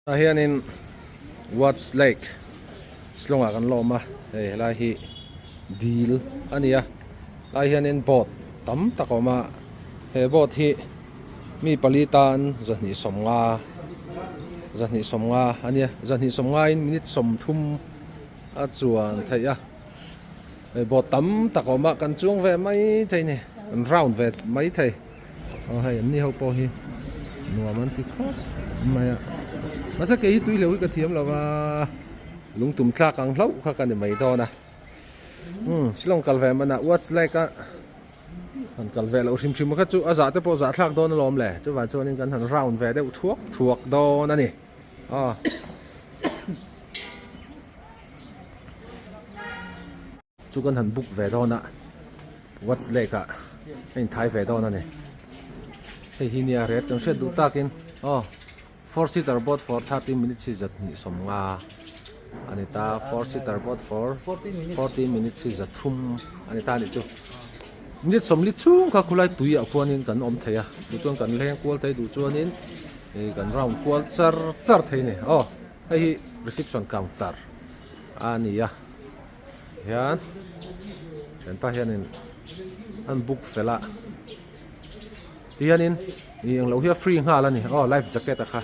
Tah hianin Watts Lake Shillong-ah kan lawm a, hei helai hi dil a ni a, helai hianin boat tam tak a awm a, he boat hi mi pali tan 250 250 a nia, 250 in minute 30 a chuan theih a, hei boat tam tak a awm a, kan chuang ve mai thei a ni, kan round ve mai thei. Aw hei an ni ho pawh hi nuam an ti khawp mai a mahse kei hi tui hleuh hi ka thiam lo va lungtum tlak ang hlauh kha ka ni mai dawn a umm Shillong kal ve man ah Watts Lake a han kal ve loh hrim hrim kha chu a zah te pawh zah thlak dawn alawm le chuvang chuanin kan han round ve deuh thuak thuak dawn a ni aw. Chu kan han book ve dawn a, Watts Lake ah a inthai ve dawn a ni. Hei hi nia rate kan hriat duh takin aw four seater boat for 30 minutes hi 250 a ni ta, four seater boat for 40 minutes hi 300 a ni ta a nih chu. Minute 40 chhung kha khulai tui ah khuanin kan awm thei a, duh chuan kan leng kual thei duh chuanin kan round kual char char thei a ni. Aw hei hi reception counter a ni a. Hian thianpa hianin an book fel a tihianin ih englo hi a free nghal a ni aw life jacket a kha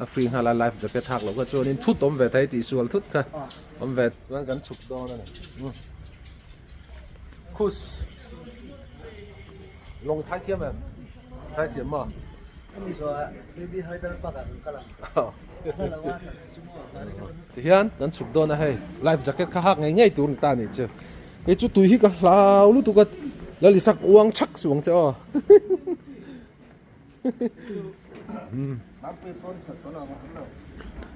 a free nghal a life jacket hak loh kha chuanin thut awm ve thei tih sual thut kha awm ve chuan kan chhuk dawn a ni khus lawng thai thiam em thai thiam maw Tihian kan chhuk dawn a hei life jacket kha hak ngei ngei tur ni ta nih chu hei chu tui hi ka hlau lutuk a lali sak uang thak suh ang che aw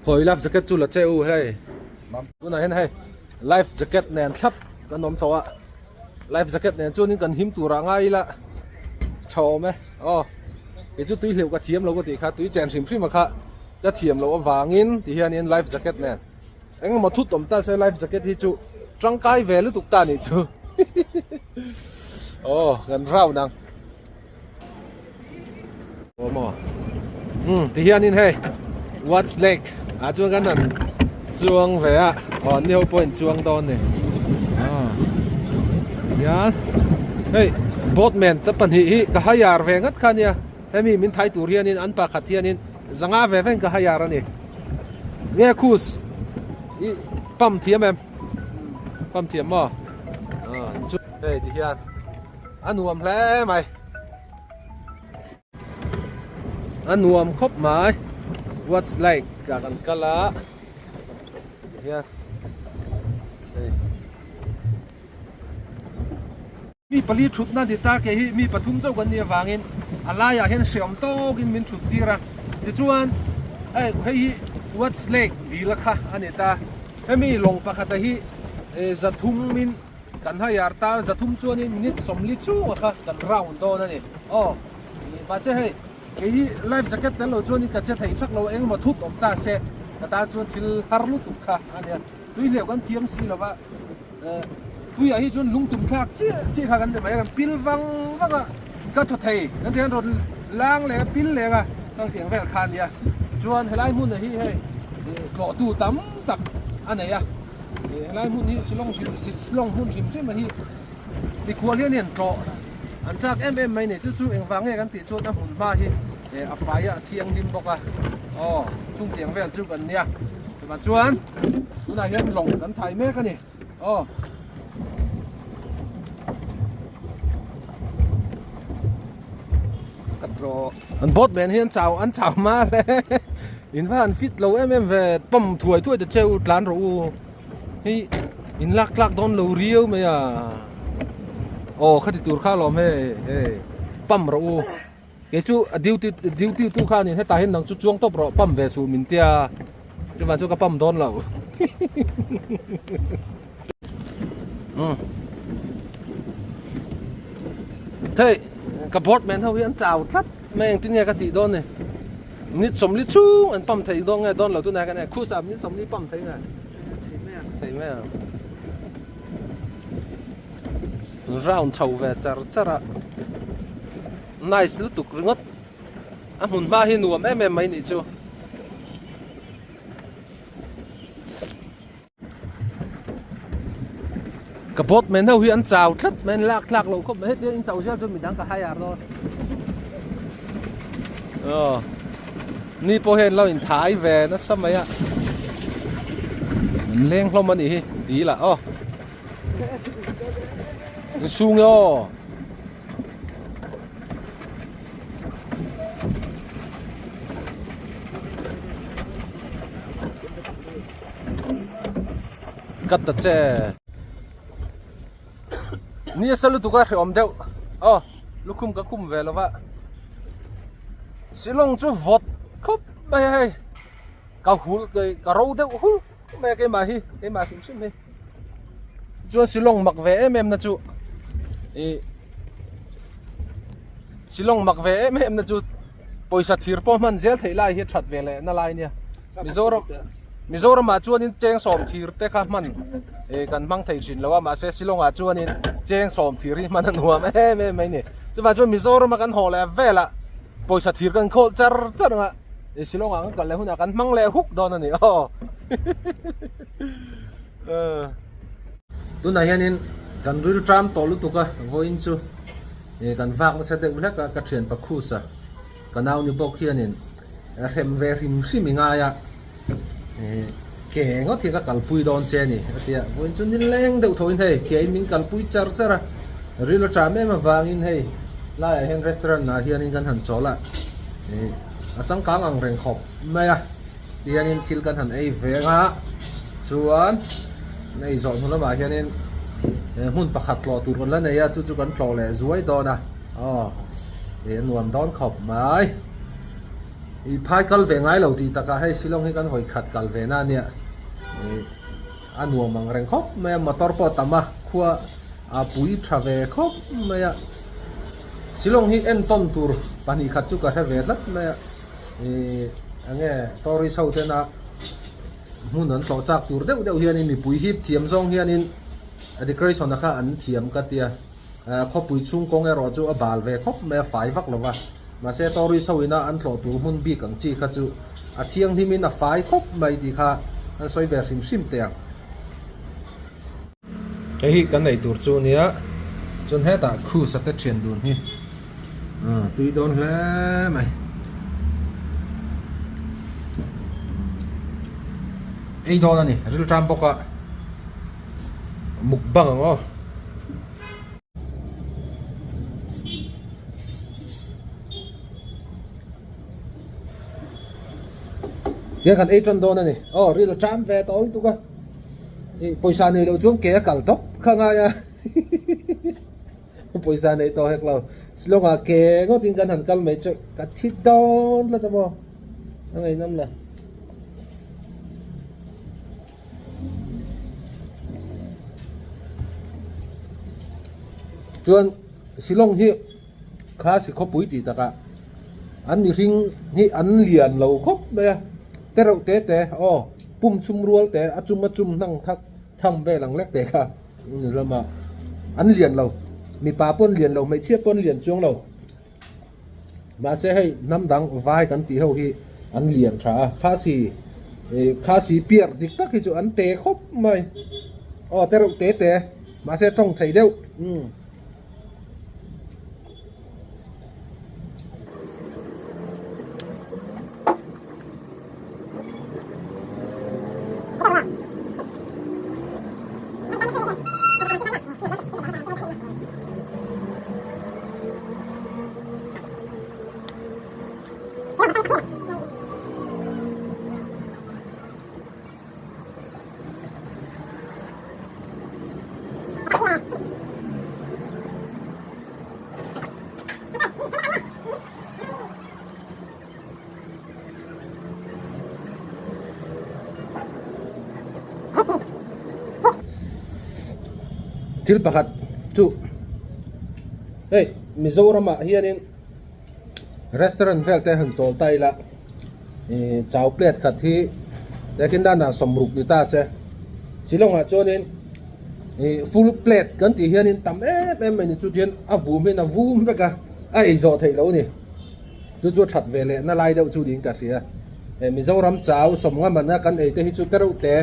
khawi life jacket chu la che u hei tunah hian hei life jacket nen thlap kan awm tawh a life jacket nen chuanin kan him turah ngai ila tha awm e aw kei chu tui hleuh ka thiam lo ka tih kha tui chen hrim hrim a kha ka thiam loh avangin ti hianin life jacket nen engemaw thut awm ta se life jacket hi chu tangkai ve lutuk ta nih chu aw kan round ang aw maw um ti hianin hei Watts Lake ah chuan kan han chuang ve a aw an ni ho pawh in chuang dawn ni ah hian hei boatman te pahnih hi ka hire ve ngat kha nia hemi min thai tur hianin an pakhat hianin zanga ve veng ka hire a ni nge khus i pump thiam em pump thiam maw ah chu hei ti hian a nuam hle mai a nuam khawp mai what's like ah kan kal a ti hian hei. Mi pali thutna ni ta ke hi mi pathum chauh kan nih avangin a laiah hian hreawm tawkin min thut tir a, tichuan hei hei hi Watts Lake dil a kha a ni ta, hemi lawng pakhata hi zathumin kan hayar ta, zathum chuanin minute 40 chunga kha kan round dawn a ni aw, mahse hei kei hi life jacket tel lo chuanin ka che thei thak lo engemaw thut awm ta se ka tan chuan thil har lutuk kha a nia, tui hleuh kan thiam si lova. Tuiah hi chuan lungtum thlak chiah chiah kha kan ti mai a, kan pil vang vang a, ka thaw thei kan ti hian rawn lang leh a pil leh a kang tiang vel kha a nia. Chuan helai hmunah hi hei tlawhtu tam tak a nei a, helai hmun hi Shillong hrim Shillong hmun hrim hrim a hi mikhual hian hian tlawh an chak em em mai a ni. Chu chu engvang nge kan tih chuan a hmun hma hi a fai a, a thianghlim bawk a, aw chung tiang vel chu kan nia. Chuvang chuan tunah hian lawng kan thai mek a ni aw. An boat men hi an chau an chau ma le in va han fit lo em em ve pump thuai thuai ta che u tlan rawh u hei in lak tlak dawn lo riau mai a aw khati tur kha alawm hei hei pump rawh u. Kei chu a duty duty tu kha nin hetah hian nang chu chuang tawp rawh pump ve suh min tia chuvang chu ka pump dawn lo hei ka board man ho hi an chau tlat mai engtin nge ka tih dawn ni minute 40 chhung an pump thei dawn nge dawn lo tunah hian khusa minute 40 pump thei nge thei mai ang round chho ve char char a nice lutuk ringawt a hmun hma hi nuam em em mai nih chu. Ka boat man ho hi an chau tlat mai an lak tlak loh khawp mai hetiang in chauh zel chuan midang ka hire dawn. Aw ni pawh hian lo inthai ve nasa mai a an leng hlawm a nih hi dil ah aw insung e aw. Ka ta che. Ni a sa lutuk a hreawm deuh aw lukhum ka khum ve lova Shillong chu vawt khawp mai a hei ka hul ka ro deuh hul mai a keimah hi keimah hrim hrim hi chuan Shillong mak ve em em na chu ih Shillong mak ve em em na chu pawisa thir pawh hman zel theih lai hi a that ve leh na lai nia Mizoram Mizoramah chuanin cheng sawm thir te kha hman eh kan hmang thei thin lo a mahse Shillongah chuanin cheng sawm thir hi hman a nuam em em mai a ni chuvang chuan Mizorama kan haw leh velah pawisa thir kan khawl char char ang a eh Shillongah kan kal leh hunah kan hmang leh huk dawn a ni aw tunah hianin kan ril tram tawh lutuk a vawiin chu eh kan vak nasa deuh hlek a ka thian pakhusa ka nau ni bawk hianin hrem ve hrim hrim i ngai a eh ke ngawt hi ka kalpui dawn che a ni a ti a vawiin chu nileng deuh tho in hei ke in min kalpui char char a ril a ṭam em avangin hei laiah hian restaurant ah hianin kan han chawl a eh a changkang ang reng khawp mai a tihianin thil kan han ei ve ang a chuan an ei zawh hnu lamah hianin eh hmun pakhat tlawh tur kan la nei a chu chu kan tlawh leh zuai dawn a aw eh a nuam dawn khawp mai. I phai kal ve ngai lo tih takah hei Shillong hi kan hawi khat kal ve na ania ih a nuam ang reng khawp mai a motor pawh a tam a khua a pui tha ve khawp mai a Shillong hi entawn tur pahnih khat chu ka hre ve tlat mai a ih eng nge tourist ho tena hmun an tlawh chak tur deuh deuh hianin mipui hip thiam zawng hianin a decoration a kha an thiam ka tia. Khawpui chhung kawng erawh chu a bal ve khawp mai a, fai vak lo va. Mahse tourist ho ina an tlawh tur hmun bik ang chi kha chu a thianghlimin a fai khawp mai tih kha an sawi ve hrim hrim teh ang. Hei hi kan nei tur chu a nia, chuan hetah khusa te thian dun hi tui dawn hle mai. Ei dawn a ni, rilṭam bawk a mukbang ang aw. Hian kan ei tan dawn a ni aw ril a ṭam ve tawh lutuk a ih pawisa nei loh chuan ke a kal tawp kha ngai a pawisa nei tawh hek lo Shillong ah ke ngawt in kan han kal mai chu ka thi dawn tlat a maw a ngaihnawm la. Chuan Shillong hi Khasi khawpui tih takah an mihring hi an lian lo khawp mai a te reuh te te aw pum chhum rual te a chum a chum hnang thak tham vel ang lek te kha a ni hlawm a an lian lo mipa pawn lian lo hmeichhia pawn lian chuang lo. Mahse hei hnam dang vai kan tih ho hi an lian tha a, Khasi ih Khasi piar dik tak hi chu an te khawp mai aw te reuh te te mahse tawng thei deuh umm. Thil pakhat chu hei Mizoram ah hianin restaurant vel te han chawl ta ila ih chau plate khat hi tlakin danah sawmruk ni ta se Shillong ah chuanin ih full plate kan tih hianin tam em em mai ni chu tihian a vum hian a vum vek a a ei zawh theih loh a ni. Chu chu that ve leh na lai deuh chu niin ka hria. Hei Mizoram chau sawmnga mana kan ei te hi chu tereuh te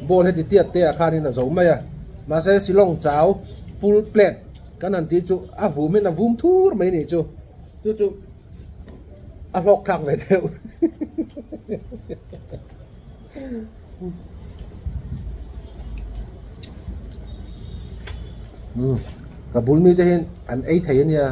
ball heti tiat te ah khanin a zo mai a. Mahse Shillong chau full plate kan han tih chu a vum in a vum thur mai nih chu. Chu chu a hlawk thlak ve deuh. Ka bul mite hian an ei thei a nia.